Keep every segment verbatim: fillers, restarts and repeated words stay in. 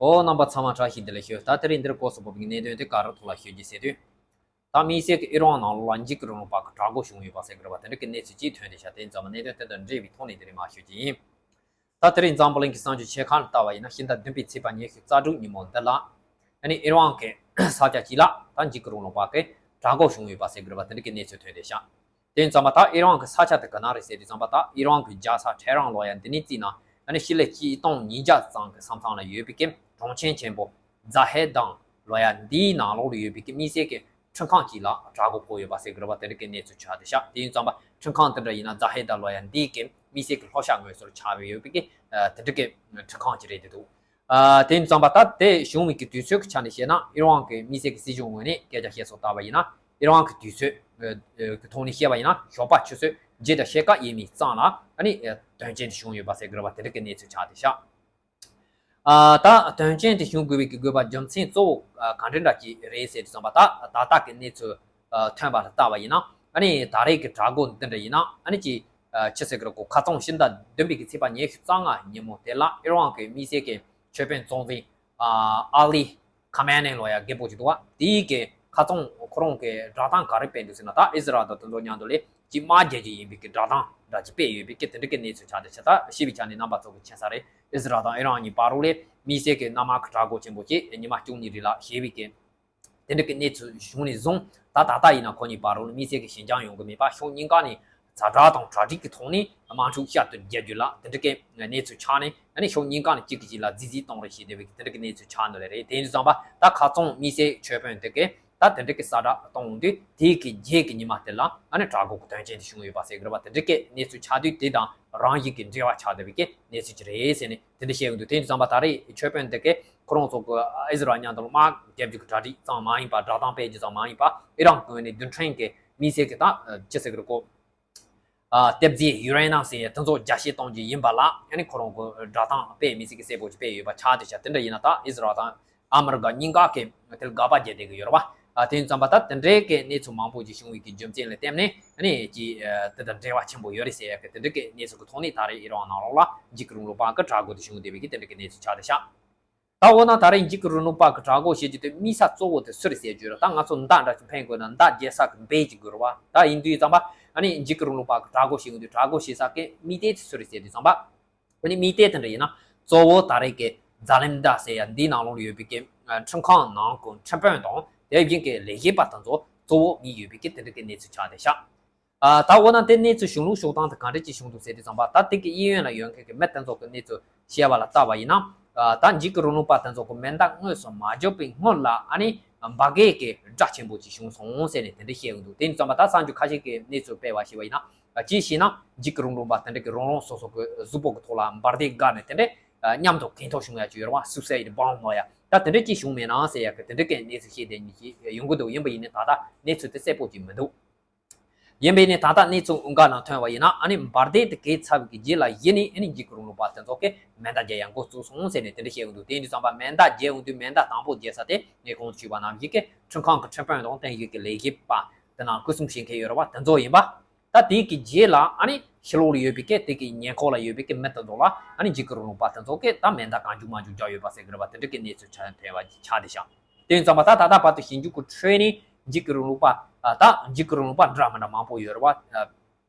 ཨོ། རྣམ་པ་ཚང་མ་བཀྲ་ཤིས་བདེ་ལེགས་ཞུ། ད་དེ་རིང་འདིར་སྐོར་སུ་བབས་པའི་གནད་དོན་དེ་ག་རེ་ཐོག་ལ་ཞུ་རྒྱུ་ཟེར་དུས། ད་དམིགས་བསལ་གྱི་ཨི་རན་ནང་ལོགས་ལ་འཇིགས་སྐུལ་རིང་ལུགས་པ་གི་དྲག་རྒོལ་བྱུང་ཡོད་པ་ཟེར་གི་རེད་པ། དེ་འདྲ་གི་གནས་ཚུལ་ཅིག་ཐོན་བསྡད་ཤག་དེ་ཡིན་ཙང་མ་གནད་དོན་དེ་དང་འབྲེལ་བའི་ཐོག་ནས་དེ་རིང་མར་ཞུ་རྒྱུ་ཡིན། ད་དེ་རིང་འཛམ་བུ་གླིང་གི་གསར་འགྱུར་ཆེ་ཁག་ལ་བལྟས་པ་ཡིན་ན། ཕྱི་ཟླ་བདུན་པའི་ཚེས་པ་ཉི་ཤུ་རྩ་དྲུག་ཉིན་མོ་འདི་ལ། ཨ་ནི་ཨི་རན་གྱི་ས་ཆ་གཅིག་ལ་ད་འཇིགས་སྐུལ་རིང་ལུགས་པ་གི་དྲག་རྒོལ་བྱུང་ཡོད་པ་ཟེར་གི་རེད་པ། དེ་འདྲ་གི་གནས་ཚུལ་ཐོན་བསྡད་ཤག་དེ་ཡིན་ཙང་མ་ད་ཨི་རན་གྱི་ས་ཆ་དེ་ག་ན་རེད་ཟེར་དུས་ཙམ་པ། ད་ཨི་རན་གྱི་རྒྱལ་ས་ཊེ་རན་ལོགས་ཡ་འདི་ནས་བརྩིས་ན། ཨ་ནི་ཕྱི་ལོ་ཆིག་སྟོང་ཉིས་བརྒྱ་ཙམ་གྱི་མཚམས་མཚམས་ལ་ཡོད་པའི་གི་གྲོང་ཁྱེར་ཆེན་པོ་ཛ་ཧེ་དང་ལོ་ཡ་འདིའི་ནང་ལོགས་ལ་ཡོད་པའི་གི་དམིགས་བསལ་གྱི་ཁྲིམས་ཁང་གཅིག་ལ་དྲག་རྒོལ་ཕོག་ཡོད་པ་ཟེར་གི་རེད་པ། དེ་འདྲ་གི་གནས་ཚུལ་ཆགས་བསྡད་ཤག་དེ་ཡིན་ཙང་མ་ཁྲིམས་ཁང་དེ་འདྲ་ཡིན་ན། ཛ་ཧེ་ད་ལོ་ཡ་འདིའི་གི་དམིགས་བསལ་གྱི་སློབ་གྲྭ་ངོས་སུ་ཆགས་པའི་ཡོད་པའི་གི་དེ་འདྲ་གི་ཁྲིམས་ཁང་གཅིག་རེད་བསྡད་འདུག་ཨ། དེ་ཡིན་ཙང་མ་ད་དེ་བྱུང་བའི་གི་དུས་ཚོད་ཀྱི་ཆ་ནས་བཤད་ན། ཨི་རན་གྱི་དམིགས་བསལ་གྱི་སྲིད་གཞུང་ངོས་ནས་སྐད་ཆ་བཤད་སོ་ལྟ་བ་ཡིན་ན། ཨི་རན་གྱི་དུས་ཚོད་ཨ་ཨ་གི་ཐོག་ནས་བཤད་པ་ཡིན་ན། ཞོགས་པ་ཆུ་ཚོད་བརྒྱད་དང་ཕྱེད་ཀ་ཡས་མས་ཙམ་ལ་ཨ་ནི་ཨ་དོན་རྐྱེན་དེ་བྱུང་ཡོད་པ་ཟེར་གི་རེད་པ། དེ་འདྲ་གི་གནས་ཚུལ་ཆགས་བསྡད་ཤག་ཨ། ད་དོན་རྐྱེན་དེ་བྱུང་དགོས་པའི་གི་དགོས་པ་རྒྱུ་མཚན་གཙོ་བོ་ཨ་ག་འདྲ་འདྲ་ཅིག་རེད་ཟེར་དུས་ཙམ་པ། ད་ད་ལྟ་གི་གནས་ཚུལ་ཨ་ཐོན་པ་ལ་བལྟས་པ་ཡིན་ན། ཨ་ནི་ད་རེས་ཀྱི་དྲག་རྒོལ་འདི་འདྲ་ཡིན་ན། ཨ་ནི་ཅིག་ཨ་ཅི་ཟེར་གི་རེད་གོ། ཁ་རྩང་ཕྱི་ཟླ་བདུན་པའི་གི་ཚེས་པ་ཉི་ཤུ་རྩ་ལྔ་ཉིན་མོ་དེ་ལ་ཨི་རན་གྱི་དམིགས་བསལ་གྱི་ཆོས་དཔོན་གཙོ་འཛིན་ཨ་ཨ་ལི་ཁ་མེ་ནེ་ལོ་ཡ་རྒད་པོ་ཅིག་འདུག་པ། དེའི་གི་ཁ་རྩང་ཁོ་རང་གི་བསྒྲགས་གཏམ་ག་རེ་སྤེལ་འདུག་ཟེར་ན། ད་ཨི་ཟི་རལ་དང་དེ་ཚོ་མཉམ་དུ་ལ་ཅིག་དམག་རྒྱག་རྒྱུ་ཡིན་པའི་གི་བསྒྲགས་གཏམ་འདྲ་ཅིག་སྤེལ་ཡོད་པའི་གི་དེ་འདྲ་གི་གནས་ཚུལ་ཆགས་བསྡད་ཤག་ད་ཤེས་པའི་ཆ་ནས་རྣམ་པ་ཚོ་གི་མཁྱེན་ས་རེད། ཨི་ཟི་རལ་དང་ཨི་རན་གཉིས་བར་ལ་དམིགས་བསལ་གྱི་གནམ་དམག་གི་དྲག་རྒོལ་ཆེན་པོ་ཅིག་ཉི་མ་བཅུ་གཉིས་རིང་ལ་བྱས་པའི་གི་དེ་འདྲ་གི་གནས་ཚུལ་བྱུང་ནས་བཟུང་། ད་ད་ལྟ་ཡིན་ན་ཁོ་གཉིས་བར་ལ་དམིགས་བསལ་གྱི་ཞི་འཇམ་ཡོང་གི་མེད་པ། ཕྱོགས་གཉིས་ཀ་ནས་ཛ་དྲག་དང་གྲ་སྒྲིག་གི་ཐོག་ནས་དམག་འཁྲུག་བསྐྱར་དུ་རྒྱག་རྒྱུ་ལ་དེ་འདྲ་གི་གནས་ཚུལ་ཆགས་ནས། ཨ་ནི་ཕྱོགས་གཉིས་ཀ་ནས་གཅིག་གིས་གཅིག་ལ་རྫིས་རྫིས་གཏོང་རེས་བྱས་བསྡད་པའི་དེ་འདྲ་གི་གནས་ཚུལ་ཆགས་འདུག་ལེ་རེད། དེ་ཡིན་དུས་ཙམ་པ་ད་ཁ་རྩང་དམིགས་བསལ་ཆོས་དཔོན་དེ་གིས་ད་དེ་འདྲ་གི་ས་དྲག་གཏོང་དུས། དེའི་གི་རྗེས་ཀྱི་ཉི་མ་དེ་ལ་ཨ་ནི་དྲག་རྒོལ་གྱི་དོན་རྐྱེན་དེ་བྱུང་ཡོད་པ་ཟེར་གི་རེད་པ། དེ་འདྲ་གི་གནས་ཚུལ་ཆགས་དུས། དེ་དང་རང་བཞིན་གྱི་འབྲེལ་བ་ཆགས་བསྡད་པའི་གི་གནས་ཚུལ་ཅིག་རེད་ཟེར་ནས་དེ་འདྲ་བཤད་ཡོང་དུས། དེ་ཡིན་དུས་ཙམ་པ་ད་རེས་ཆོས་དཔོན་དེ་གིས་ཁོ་རང་ཚོ་གི་ཨི་ཟི་རལ་མཉམ་དུ་དམག་རྒྱག་རྒྱུ་གི་གྲ་སྒྲིག་ཙམ་མ་ཡིན་པ། བསྒྲགས་གཏམ་སྤེལ་རྒྱུ་ཙམ་མ་ཡིན་པ། ཨི་རན་གྱི་ངོས་ནས་རྡུལ་ཕྲན་གྱི་དམིགས་བསལ་གྱི་ད་ཅི་ཟེར་གི་རེད་གོ། ཨ། ལྟེབ་རྫས་ཡུ་རེ་ནམ་ཟེར་ཡ་དེ་ཚོ་རྒྱ་སྐྱེད་གཏོང་རྒྱུ་ཡིན་པ་ལ། ཨ་ནི་ཁོ་རང་གི་བསྒྲགས་གཏམ་དཔེ་མི་སྲིད་ཀྱི་གསལ་པོ་ཅིག་སྤེལ་ཡོད་པ་ཆགས་བསྡད་ཤག་དེ་འདྲ་ཡིན་ན་ད་ཨི་ཟི་རལ་དང་ཨ་མི་རི་ཀ་གཉིས་ཀ་གིས་དེ་ལ་དགག་པ་རྒྱག་བསྡད་ཀྱི་ཡོད་རེད་པ། ཨ། དེ་ཡིན་ཙམ་པ་ད་དེ་འདྲའི་གི་གནས་ཚུལ་མང་པོ་ཅིག་བྱུང་བའི་གི་རྒྱུ་མཚན་ལ་བརྟེན་ནས། ཨ་ནི་ཅིག་ཨ། དེ་དང་འབྲེལ་བ་ཆེན་པོ་ཡོད་རེད་ཟེར་ཡ་གི་དེ་འདྲའི་གི་གནས་ཚུལ་གྱི་ཐོག་ནས་ད་རེས་ཨི་རན་ནང་ལོགས་ལ་འཇིགས་སྐུལ་རིང་ལུགས་པ་གི་དྲག་རྒོལ་དེ་བྱུང་བསྡད་པའི་གི་དེ་འདྲའི་གི་གནས་ཚུལ་ཆགས་བསྡད་ཤག་ད་འོ་ན་ད་རེས་འཇིགས་སྐུལ་རིང་ལུགས་པ་གི་དྲག་རྒོལ་བྱེད་རྒྱུ་དེ་དམིགས་ས་གཙོ་བོ་དེ་སུ་རེད་ཟེར་རྒྱུ་རེད། ད་ང་ཚོ་མདའ་འདྲ་ཞིག་འཕེན་དགོས་ན་མདའ་རྒྱག་ས་གི་འབེན་ཅིག་དགོས་རེད་པ། ད་ཡིན་དུས་ཙམ་པ་ཨ་ནི་འཇིགས་སྐུལ་རིང་ལུགས་པ་གི་དྲག་རྒོལ་བྱེད་ཡོང་དུས། དྲག་རྒོལ་བྱེད་ས་གི་དམིགས་གཏད་དེ་སུ་རེད་ཟེར་དུས་ཙམ་པ། ཨ་ནི་དམིགས་གཏད་དེ་འདྲ་ཡིན་ན་གཙོ་བོ་ད་རེས་ཀྱི་ཛ་ལན་མདའ་ཟེར་ཡ་འདིའི་ནང་ལོགས་ལ་ཡོད་པའི་གི་ཁྲིམས་ཁང་ནང་གི་ཁྲིམས་དཔོན་དང་དེ་བཞིན་གྱི་ལས་བྱེད་པ་དེ་ཚོ་གཙོ་བོ་དམིགས་ཡོད་པའི་གི་དེ་འདྲ་གི་གནས་ཚུལ་ཆགས་བསྡད་ཤག་ཨ། ད་འོ་ན་དེ་གནས་ཚུལ་བྱུང་ལུགས་བྱུང་སྟངས་དེ་ག་འདྲ་ཅིག་བྱུང་འདུག་ཟེར་དུས་ཙམ་པ། ད་དེ་གི་གཡས་གཡོན་ལ་ཡོད་མཁན་གྱི་མི་དེ་ཚོ་གི་གནས་ཚུལ་བཤད་པ་ལ་བལྟས་པ་ཡིན་ན། ཨ། ད་འཇིགས་སྐུལ་རིང་ལུགས་པ་དེ་ཚོ་གི་མེ་མདའ་དངོས་སུ་མ་བརྒྱབ་པའི་སྔོན་ལ་ཨ་ནི་འབར་གས་ཀྱི་སྒྲ་ཆེན་པོ་ཅིག་བྱུང་སོང་ཟེར་ནས་དེ་འདྲ་བཤད་ཀྱི་འདུག་དེ་ཡིན་དུས་ཙམ་པ་ད་གསར་འགྱུར་ཁ་ཤས་ཀྱི་གནས་ཚུལ་སྤེལ་བ་ཞིག་པ་ཡིན་ན། ཨ། གཅིག་བྱས་ན་འཇིགས་སྐུལ་རིང་ལུགས་པ་དེ་འདྲ་གི་རང་རང་སོ་སོ་གི་གཟུགས་པོ་གི་ཐོག་ལ་འབར་མདེལ་བཀལ་ནས་དེ་འདྲ་ཨ། མཉམ་དུ་གྱེན་ཐོག་བྱུང་ཡ་ཅིག་ཡོད་རེད་པ། སུའུ་སའེ་ཌི་བོམ་ལབ་ཡ། ད་དེ་འདྲ་ཅིག་བྱུང་མེད་ན་ཟེར་ཡ་གི་དེ་འདྲ་གི་གནས་ཚུལ་བཤད་བསྡད་མཁན་ཅིག་ཡོང་གི་འདུག་ཡིན་པ་ཡིན་ནའི་ད་ལྟ་གནས་ཚུལ་དེ་གསལ་པོ་ཅིག་མི་འདུག་ཡིན་པ་ཡིན་ནའི་ད་ལྟ་གནས་ཚུལ་འགའ་ནང་ཐོན་པ་ཡིན་ན། ཨ་ནི་འབར་མདེལ་དེ་གས་ཚར་བའི་རྗེས་ལ་ཡིན་ནའི་ཨ་ནི་འཇིགས་སྐུལ་རིང་ལུགས་པ་དེ་ཚོ་གིས་མེ་མདའ་རྒྱག་ཡ་འགོ་བཙུགས་སོང་ཟེར་ནས་དེ་འདྲ་བཤད་ཀྱི་འདུག་དེ་ཡིན་དུས་ཙམ་པ་མེ་མདའ་རྒྱག་ཡོང་དུས་མེ་མདའ་དང་པོ་རྒྱག་ས་དེ་ངས་གོང་དུ་ཞུས་པ་ནང་བཞིན་གྱི་ཁྲིམས་ཁང་གི་ཁྲིམས་དཔོན་དང་དེ་བཞིན་གྱི་ལས་བྱེད་པ་དེ་ནང་སྐུ་སྲུང་བྱེད་མཁན་ཡོད་རེད་པ། དེ་ཚོ་ཡིན་པ། ད་དེའི་གི་རྗེས་ལ་ཨ་ནི་ཕྱི་ལོགས་ལ་ཡོད་པའི་གི་དེ་གི་ཉེ་འཁོར་ལ་ཡོད་པའི་གི་མི་དེ་ཚོ་ལ་ཨ་ནི་འཇིགས་སྐུལ་རིང་ལུགས་པ་དེ་ཚོ་གིས་ད་མེ་མདའ་གང་བྱུང་མང་བྱུང་རྒྱག་ཡོད་པ་ཟེར་གི་རེད་པ། དེ་འདྲ་གི་གནས་ཚུལ་ཆགས་ཐལ་བ་ཆགས་བསྡད་ཤག་དེ་ཡིན་ཙང་མ་ད་ད་ལྟ་བར་དུ་ཞིབ་འཇུག་གི་ཁྲོད་ནས་འཇིགས་སྐུལ་རིང་ལུགས་པ། ཨ། ད་འཇིགས་སྐུལ་རིང་ལུགས་པ་འདྲ་མི་འདྲ་མང་པོ་ཡོད་རེད་པ། ཨ།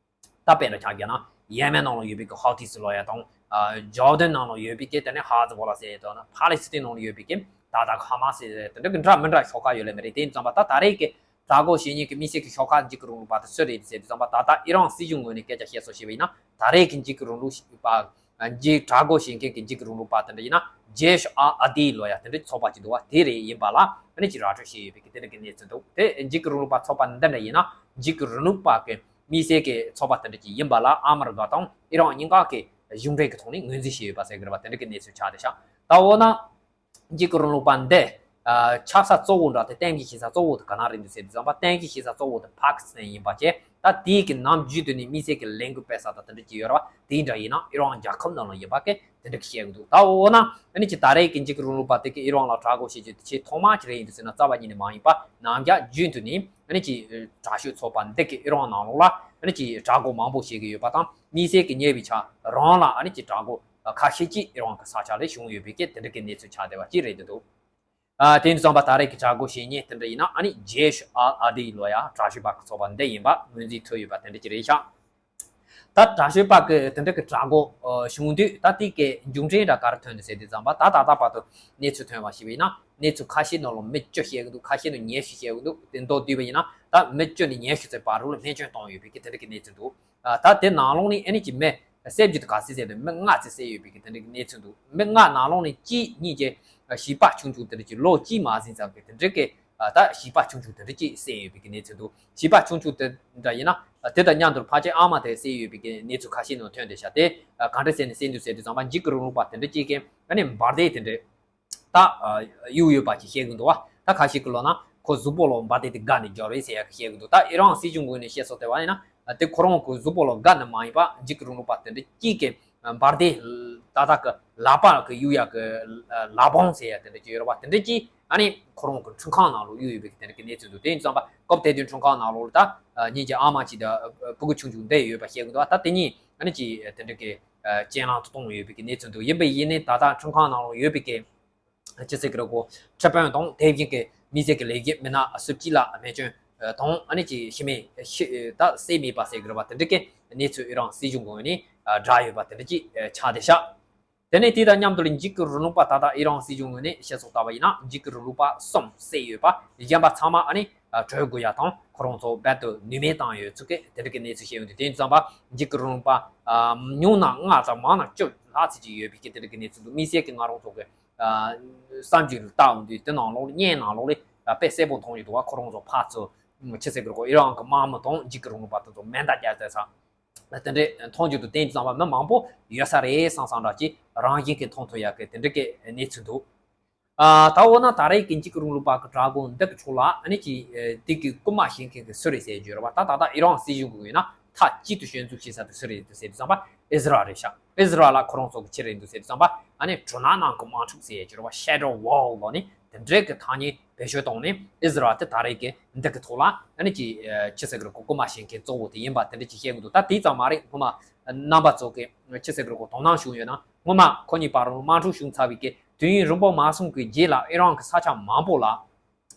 ད་དཔེར་ན་ཆ་བཞག་ན་ཡེ་མེན་ནང་ལ་ཡོད་པའི་གི་ཧོ་ཐིས་ལབ་ཡ་དང་། ཨ། ཇོར་ཌན་ནང་ལ་ཡོད་པའི་གི་དེ་ནས་ཧ་ཛི་བོ་ལ་ཟེར་ཡ་དང་། ཕ་ལེ་སི་ཐན་ནང་ལ་ཡོད་པའི་གི་ད་ལྟ་ཧ་མ་སི་ཟེར་དེ་འདྲ་གི་འདྲ་མི་འདྲ་ཤོག་ཁག་ཡོད་ལེ་མི་རེད། དེ་ཡིན་ཙང་མ་ད་ད་རེས་གི་དྲག་རྒོལ་བྱེད་མཁན་གྱི་དམིགས་བསལ་གྱི་ཤོག་ཁག་འཇིགས་སྐུལ་རིང་ལུགས་པ་དེ་སུ་རེད་ཟེར་དུས་ཙམ་པ། ད་ལྟ་ཨི་རན་སྲིད་གཞུང་ངོས་ནས་སྐད་ཆ་བཤད་སྲོལ་ཞིག་པ་ཡིན་ན། ད་རེས་ཀྱི་འཇིགས་སྐུལ་རིང་ལུགས་པ། འཇིགས། དྲག་རྒོལ་བྱེད་མཁན་གྱི་འཇིགས་སྐུལ་རིང་ལུགས་པ་དེ་འདྲ་ཡིན་ན། ཇེ་ཤ་ཨ་ཨ་དི་ལབ་ཡ་དེ་འདྲའི་ཚོགས་པ་ཅིག་འདུག་པ། དེ་རེད། ཡིན་པ་ལ་ཨ་ནི་ཅིག་ར་སྤྲོད་བྱས་ཡོད་པའི་གི་དེ་འདྲ་གི་གནས་ཚུལ་འདུག་དེ་འཇིགས་སྐུལ་རིང་ལུགས་པ་ཚོགས་པ་འདི་འདྲ་ཡིན་ན། འཇིགས་སྐུལ་རིང་ལུགས་པ་གི་དམིགས་བསལ་གྱི་ཚོགས་པ་དེ་འདྲ་ཅིག་ཡིན་པ་ལ་ཨ་མི་རི་ཀ་དང་ཨི་རན་གཉིས་ཀ་གི་གཞུང་འབྲེལ་གྱི་ཐོག་ནས་ངོས་འཛིན་བྱས་ཡོད་པ་ཟེར་གི་རེད་པ། དེ་འདྲ་གི་གནས་ཚུལ་ཆགས་བསྡད་ཤག་ད་འོ་ན། འཇིགས་སྐུལ་རིང་ལུགས་པ་འདི། ཨ། ཆགས་ས་གཙོ་བོ་འདྲ་དེ་རྟེན་གཞི་བྱེད་ས་གཙོ་བོ་དེ་ག་ན་རེད་འདུག་ཟེར་དུས་ཙམ་པ། རྟེན་གཞི་བྱེད་ས་གཙོ་བོ་དེ་ཕ་ཀི་སི་ཐན་ཡིན་པ་བྱས། ད་དེའི་གི་ནམ་རྒྱུན་དུ་ནས་དམིགས་བསལ་གྱི་ལས་འགུལ་སྤེལ་ས་དང་དེ་འདྲ་ཅིག་ཡོད་རེད་པ། དེ་འདྲ་ཡིན་ན་ཨི་རན་རྒྱལ་ཁབ་ནང་ལ་ཡིན་པ་གི་དེ་འདྲ་གི་བཤད་གི་འདུག་ད་འོ་ན་ཨ་ནི་ཅིག་ད་རེས་ཀྱི་འཇིགས་སྐུལ་རིང་ལུགས་པ་དེ་གི་ཨི་རན་ལ་དྲག་རྒོལ་བྱེད་རྒྱུ་དེ་ཆེས་ཐོག་མ་ཅིག་རེད་ཡིན་འདུག་ཟེར་ན་རྩ་བ་ཉིད་ནས་མ་ཡིན་པ། ནམ་རྒྱུན་དུ་ནས་ཨ་ནི་ཅིག་དྲག་ཤོས་ཚོགས་པ་འདི་གི་ཨི་རན་ནང་ལོགས་ལ་ཨ་ནི་ཅིག་དྲག་རྒོལ་མང་པོ་བྱེད་གི་ཡོད་པ་དང་། དམིགས་བསལ་གྱི་ཉེ་བའི་ཆར་རང་ལ་ཨ་ནི་ཅིག་དྲག་རྒོལ། ཁ་ཤས་ཅིག་ཨི་རན་གྱི་ས་ཆ་ལ་བྱུང་ཡོད་པའི་གི་དེ་འདྲ་གི་གནས་ཚུལ་ཆགས་བསྡད་པ་ཅིག་རེད་འདུག་ཨ། དེ་ཡིན་དུས་ཙམ་པ་ད་རེས་ཀྱི་དྲག་རྒོལ་བྱེད་མཁན་དེ་འདྲ་ཡིན་ན་ཨ་ནི་ཇེ་ཤ་ཨལ་ཨ་དི་ལོ་ཡ་དྲག་ཤོས་པ་གི་ཚོགས་པ་འདི་ཡིན་པ་ངོས་འཛིན་ཐུབ་ཡོད་པ་དེ་འདྲ་ཅིག་རེད་ཤག་ད་དྲག་ཤོས་པ་གི་དེ་འདྲ་གི་དྲག་རྒོལ་བྱུང་དུས་ད་དེ་གི་མཇུག་འབྲས་འདྲ་ག་རེ་ཐོན་འདུག་ཟེར་དུས་ཙམ་པ་ད་ད་ལྟ་བར་དུ་གནས་ཚུལ་ཐོན་པ་ཞིག་ཡིན་ན་གནས་ཚུལ་ཁ་ཤས་ནང་ལ་མི་བཅུ་བཤད་གི་འདུག་ཁ་ཤས་ནང་ཉི་ཤུ་བཤད་གི་འདུག་དེ་མདོར་བསྡུས་པ་ཡིན་ན་ད་མི་བཅུ་ནས་ཉི་ཤུ་ཙམ་བར་དུ་ལ་སྨན་བཅོས་བཏང་ཡོད་པའི་གི་དེ་འདྲ་གི་གནས་ཚུལ་འདུག་ད་དེ་ནང་ལོགས་ནས་ཨ་ནི་ཅིག་མི་བསད་རྒྱུ་དེ་ག་ཚད་བསད་འདུག་མི་ལྔ་ཙམ་བསད་ཡོད་པའི་གི་དེ་འདྲ་གི་གནས་ཚུལ་འདུག་མི་ལྔ་ནང་ལོགས་ནས་གཅིག་གཉིས་ཀྱི་བྱིས་པ་ཆུང་ཆུང་དེ་འདྲ་ཅིག་ལོ་གཅིག་མ་ཟིན་ཙམ་གི་དེ་འདྲ་གི་ད་བྱིས་པ་ཆུང་ཆུང་དེ་འདྲ་ཅིག་བསད་ཡོད་པའི་གི་གནས་ཚུལ་འདུག་བྱིས་པ་ཆུང་ཆུང་དེ་འདྲ་ཡིན་ན་དེ་དང་མཉམ་དུ་ཕལ་ཆེར་ཨ་མ་དེ་བསད་ཡོད་པའི་གི་གནས་ཚུལ་ཁ་ཤས་ནང་ཐོན་བསྡད་ཤག་དེ་ག་འདྲ་བྱས་ནས་བསད་འདུག་ཟེར་དུས་ཙམ་པ་འཇིགས་སྐུལ་རིང་ལུགས་པ་དེ་འདྲ་ཅིག་གིས་ཨ་ནི་འབར་མདེལ་དེ་འདྲ་ད་གཡུག་ཡོད་པ་ཅིག་བཤད་གི་འདུག་བ། ད་ཁ་ཤས་ཀྱི་ལོ་ན་ཁོ་གཟུགས་པོ་ལ་འབར་མདེལ་དེ་བརྒལ་ནས་འབྱོར་བས་ཟེར་ཡག་གི་བཤད་གི་འདུག་ད་ཨི་རན་སྲིད་གཞུང་ངོས་ནས་བཤད་སྲོལ་དེ་བ་ཡིན་ན་དེ་ཁོ་རང་གི་གཟུགས་པོ་ལ་བརྒལ་ནས་མ་ཡིན་པ་འཇིགས་སྐུལ་རིང་ལུགས་པ་དེ་འདྲ་གཅིག་གིས་འབར་མདེལ་ཏག་ཏག་གི་ལག་པ་གི་གཡུག་ཡག་གི་ལག་པང་ཟེར་ཡག་དེ་འདྲ་ཅིག་ཡོད་རེད་བ། དེ་འདྲ་ཅིག་ཨ་ནི་ཁོ་རང་གི་ཁྲིམས་ཁང་ནང་ལ་གཡུག་ཡོད་པའི་དེ་འདྲ་གི་གནས་ཚུལ་འདུག་དེ་ཡིན་ཙང་པ་སྐབས་དེ་དུས་ཁྲིམས་ཁང་ནང་ལ་ད་ཉིན་གྱི་ཨ་མ་གཅིག་དང་སྤུ་གུ་ཆུང་ཆུང་བསྡད་ཡོད་པ་བཤད་གི་འདུག་ད་དེ་གཉིས་ཨ་ནི་ཅིག་དེ་འདྲ་གི་ཨ། གྱེན་ལངས་དུ་གཏོང་ཡོད་པའི་གི་གནས་ཚུལ་འདུག་ཡིན་པ་ཡིན་ནའི་ད་ལྟ་ཁྲིམས་ཁང་ནང་ལ་ཡོད་པའི་གི་སྤྱི་ཚོགས་ཀྱི་རོགས་ཁྲི་དཔོན་དང་དེ་བཞིན་གྱི་མི་སེར་གྱི་ལས་བྱེད་མི་སྣ་སུམ་གཅིག་ལ་སྨན་བཅོས་དང་ཨ་ནི་ཅིག་ཤི་རྨས་ཤི་ད་བསད་མེད་པ་ཟེར་གི་རེད་པ། དེ་འདྲ་གི་གནས་ཚུལ་ཨི་རན་སྲིད་གཞུང་གི་ངོས་ནས་བསྒྲགས་ཡོད་པ་དེ་འདྲ་ཅིག་ཆགས་བསྡད་ཤག་དེ་ནས་དེ་དང་མཉམ་དུ་ལ་འཇིགས་སྐུལ་རིང་ལུགས་པ་ད་ལྟ་ཨི་རན་སྲིད་གཞུང་ངོས་ནས་བཤད་སྲོལ་ལྟར་བ་ཡིན་ན་འཇིགས་སྐུལ་རིང་ལུགས་པ་གསུམ་བསད་ཡོད་པ་གཞན་པ་ཚང་མ་ཨ་ནི་བྲོས་དགོས་ཡ་དང་ཁོ་རང་ཚོ་རྦད་དེ་ནུས་མེད་བཏང་ཡོད་ཚུལ་གྱི་དེ་འདྲ་གི་གནས་ཚུལ་བཤད་ཡོང་དུས་དེ་ཙམ་པ་འཇིགས་སྐུལ་རིང་ལུགས་པ་ཉུང་ན་ལྔ་དང་མང་ན་བཅུ་ལྷག་ཙམ་ཅིག་ཡོད་པའི་གི་དེ་འདྲ་གི་གནས་ཚུལ་འདུག་དམིགས་བསལ་གྱི་ང་རང་ཚོ་གི་བསམ་ཚུལ་ལ་བལྟ་འོང་དུས་དེ་ནང་ལོགས་ལ་བརྙན་ནང་ལོགས་ལ་དཔེ་གསལ་པོ་མཐོང་ཡོད་འདུག་བ། ཁོ་རང་ཚོ་ཕར་ཚུར་ཕྱི་གསལ་གྱི་རོགས་ཨི་རན་གྱི་དམག་མི་དང་འཇིགས་སྐུལ་རིང་ལུགས་པ་དེ་ཚོ་མེ་མདའ་རྒྱག་བསྡད་ས། དེ་འདྲའི་མཐོང་རྒྱུ་དང་བསྟན་རྒྱུ་ཙམ་པ་མི་མང་པོ་ཡོད་ས་རེད་བསམ་བསམ་འདྲ་ཅིག་རང་བཞིན་གྱིས་མཐོང་ཐུབ་ཡག་གི་དེ་འདྲ་གི་གནས་ཚུལ་འདུག་ཨ། ད་འོ་ན་ད་རེས་ཀྱི་འཇིགས་སྐུལ་རིང་ལུགས་པ་གི་དྲག་རྒོལ་འདི་གི་ཕྱོགས་ལ་ཨ་ནི་ཅིག་ཨ། དེ་གི་སྐུལ་མ་བྱེད་མཁན་གི་སུ་རེད་ཟེར་རྒྱུ་རེད་བ། ད་ད་ལྟ་ཨི་རན་སྲིད་གཞུང་གི་ངོས་ན་མཐའ་གཅིག་ཏུ་སྐྱོན་འཛུགས་བྱེད་ས་དེ་སུ་རེད་འདུག་ཟེར་དུས་ཙམ་པ་ཨི་ཟི་རལ་རེད་ཤག་ཨི་ཟི་རལ་ལ་ཁོ་རང་ཚོ་གི་ཆི་རེད་འདུག་ཟེར་དུས་ཙམ་པ་ཨ་ནི་གྲུ་ནག་ནང་གི་དམག་འཁྲུག་ཟེར་རྒྱུ་རེད་བ། Shadow War ལོ་ནི་དེ་འདྲའི་གི་ཐག་ཉེ་བེད་སྤྱོད་བཏང་ནས་ཨི་ཟི་རལ་དེ་ད་རེས་ཀྱི་འདི་གི་ཐོག་ལ་ཨ་ནི་ཅིག་ཨ། ཅི་ཟེར་གི་རེད་གོ་སྐུལ་མ་བྱེད་མཁན་གཙོ་བོ་དེ་ཡིན་པ་དེ་འདྲ་ཅིག་བཤད་གི་འདུག་ད་དེ་ཙམ་མ་རེད། སྔོན་མ་རྣམ་པ་ཚོ་གི་ཅི་ཟེར་གི་རེད་གོ་དོ་སྣང་བྱུང་ཡོད་ན་སྔོན་མ་ཁོ་གཉིས་བར་དམག་འཁྲུག་བྱུང་ཚར་བའི་གི་དུས་ཡུན་རིང་པོ་མ་སོང་གི་རྗེས་ལ་ཨི་རན་གི་ས་ཆ་མང་པོ་ལ་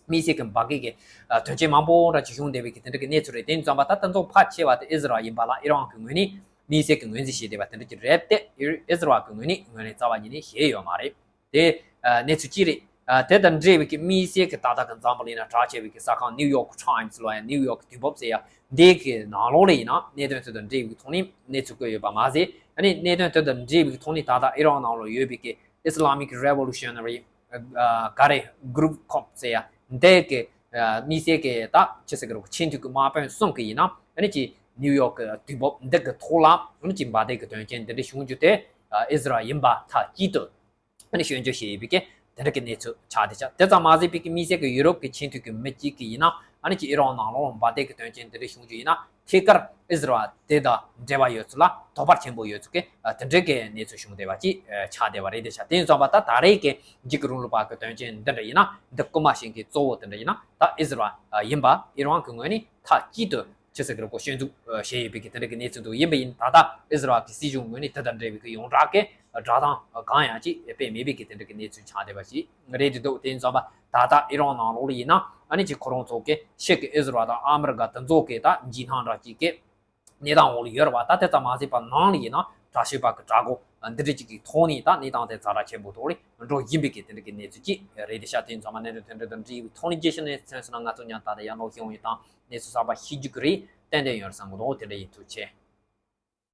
དམིགས་བསལ་གི་འབར་གས་གི་དོན་རྐྱེན་མང་པོ་འདྲ་ཅིག་བྱུང་བསྡད་པའི་གི་དེ་འདྲ་གི་གནས་ཚུལ་རེད། དེ་ཙམ་པ་ད་དེ་ཚོ་ཕལ་ཆེ་བ་དེ་ཨི་ཟི་རལ་ཡིན་པ་ལ་ཨི་རན་གི་ངོས་ནས་དམིགས་བསལ་གི་ངོས་འཛིན་བྱས་བསྡད་པ་དེ་འདྲ་ཅིག་རེད་དེ་ཨི་ཟི་རལ་གི་ངོས་ནས་ངོས་ནས་རྩ་བ་ཉིད་ནས་བཤད་ཡོད་མ་རེད། དེ་ཨ། གནས་ཚུལ་གཅིག་རེད། ཨ། དེ་དང་འབྲེལ་བའི་གི་དམིགས་བསལ་གི་ད་ལྟ་གི་འཛམ་བུ་གླིང་ན་གྲགས་ཆེ་བའི་གི་གསར་ཁང་New York Times ལོ་ཡང་New York དུས་བབ་ཟེར་ཡ་འདི་གི་ནང་ལོགས་ལ་ཡིན་ན་གནད་དོན་དེ་དང་འབྲེལ་བའི་གི་ཐོག་ནས་གནས་ཚུལ་བཀོད་ཡོད་པ་མ་ཟད་ཨ་ནི་གནད་དོན་དེ་དང་འབྲེལ་བའི་གི་ཐོག་ནས་ད་ལྟ་ཨི་རན་ནང་ལ་ཡོད་པའི་གི་Islamic Revolutionary ཨ། ག་རེ་Group Corp ཟེར་ཡ་འདི་གི་ཨ། དམིགས་བསལ་གི་ད་ཅི་ཟེར་གི་རེད་ཆེས་མཐུན་གི་དམག་དཔོན་གསུམ་གི་ཡིན་ན་ཨ་ནི་ཅི་New York གི་དུས་བབ་འདི་གི་ཐོག་ལ་ཨ་ནི་ཅི་འབར་མདེལ་གི་དོན་རྐྱེན་འདི་འདྲ་བྱུང་རྒྱུ་དེ་ཨ། ཨི་ཟི་རལ་ཡིན་པ་མཐའ་གཅིག་ཏུ། ཨ་ནི་སྐྱོན་བརྗོད་བྱས་ཡོད་པའི་གི་དེ་འདྲ་གི་གནས་ཚུལ་ཆགས་བསྡད་ཤག་དེ་ཙམ་མ་ཟད་པའི་གི་དམིགས་བསལ་གི་ཡུ་རོབ་གི་ཆེས་མཐུན་གི་མི་གཅིག་གི་ཡིན་ན་ཨ་ནི་ཅི་ཨི་རན་ནང་ལོགས་འབར་མདེལ་གི་དོན་རྐྱེན་དེ་འདྲ་བྱུང་རྒྱུ་ཡིན་ན་ཐད་ཀར་ཨི་ཟི་རལ་དེ་དང་འབྲེལ་བ་ཡོད་ཚུལ་ལ་དོགས་པ་ཆེན་པོ་ཡོད་ཚུལ་གི་དེ་འདྲ་གི་གནས་ཚུལ་བྱུང་བསྡད་པ་ཅིག་ཆགས་བསྡད་པ་རེད་བསྡད་ཤག་དེ་ཡིན་ཙང་པ་ད་ད་རེས་གི་འཇིགས་སྐུལ་རིང་ལུགས་པ་གི་དོན་རྐྱེན་འདི་འདྲ་ཡིན་ན་འདི་སྐུལ་མ་བྱེད་མཁན་གཙོ་བོ་དེ་འདྲ་ཡིན་ན་ད་ཨི་ཟི་རལ་ཡིན་པ་ཨི་རན་གི་ངོས་ནས་མཐའ་གཅིག་ཏུ། ཅི་ཟེར་གི་རེད་གོ་སྐྱོན་འཛུགས་བྱས་ཡོད་པའི་གི་དེ་འདྲ་གི་གནས་ཚུལ་འདུག་ཡིན་པ་ཡིན་ད་ལྟ་ཨི་ཟི་རལ་གི་སྲིད་གཞུང་ངོས་ནས་དེ་དང་འབྲེལ་བའི་གི་ཡོངས་གྲགས་ཀྱི་བསྒྲགས་གཏམ་གང་ཡང་ཅིག་སྤེལ་མེད་པའི་གི་དེ་འདྲ་གི་གནས་ཚུལ་ཆགས་བསྡད་པ་ཞིག་རེད་འདུག་དེ་ཡིན་ཙང་པ་ད་ལྟ་ཨི་རན་ནང་ལོགས་ལ་ཡིན་ན་ཨ་ནི་ཅིག་ཁོ་རང་ཚོ་གི་ཕྱི་གི་ཨི་ཟི་རལ་དང་ཨ་མི་རི་ཀ་དེ་ཚོ་གི་ད་འཇིགས་སྣང་འདྲ་ཅིག་གི་གནས་སྟངས་འོག་ལ་ཡོད་རེད་བ། ད་དེ་ཙམ་མ་ཟད་པ་ནང་ལ་ཡིན་ན་དྲག་ཤོས་པ་གི་དྲག་རྒོལ་འདི་འདྲ་ཅིག་གི་ཐོག་ནས་ད་གནས་སྟངས་དེ་ཛ་དྲག་ཆེན་པོ་ཐོག་ལ་འགྲོ་བཞིན་པའི་གི་དེ་འདྲ་གི་གནས་ཚུལ་ཅིག་རེད་དེ་ཤ་དེ་ཡིན་ཙང་པ་གནད་དོན་དེ་འདྲ་དང་འབྲེལ་བའི་ཐོག་ནས་རྒྱས་བཤད་ནས་མཚོན་སོང་ན་ང་ཚོ་མཉམ་ད་ལྟ་ཡར་ལོག་ཤེས་ཡོང་ཡོད་དང་། གནས་ཚུལ་གསར་པ་ཤེས་རྒྱུ་གི་རེད། ཏན་ཏན་ཡོད་རེད་བསམ་གི་འདུག་དེ་འདྲ་ཡིན། ཐུགས་རྗེ་ཆེ།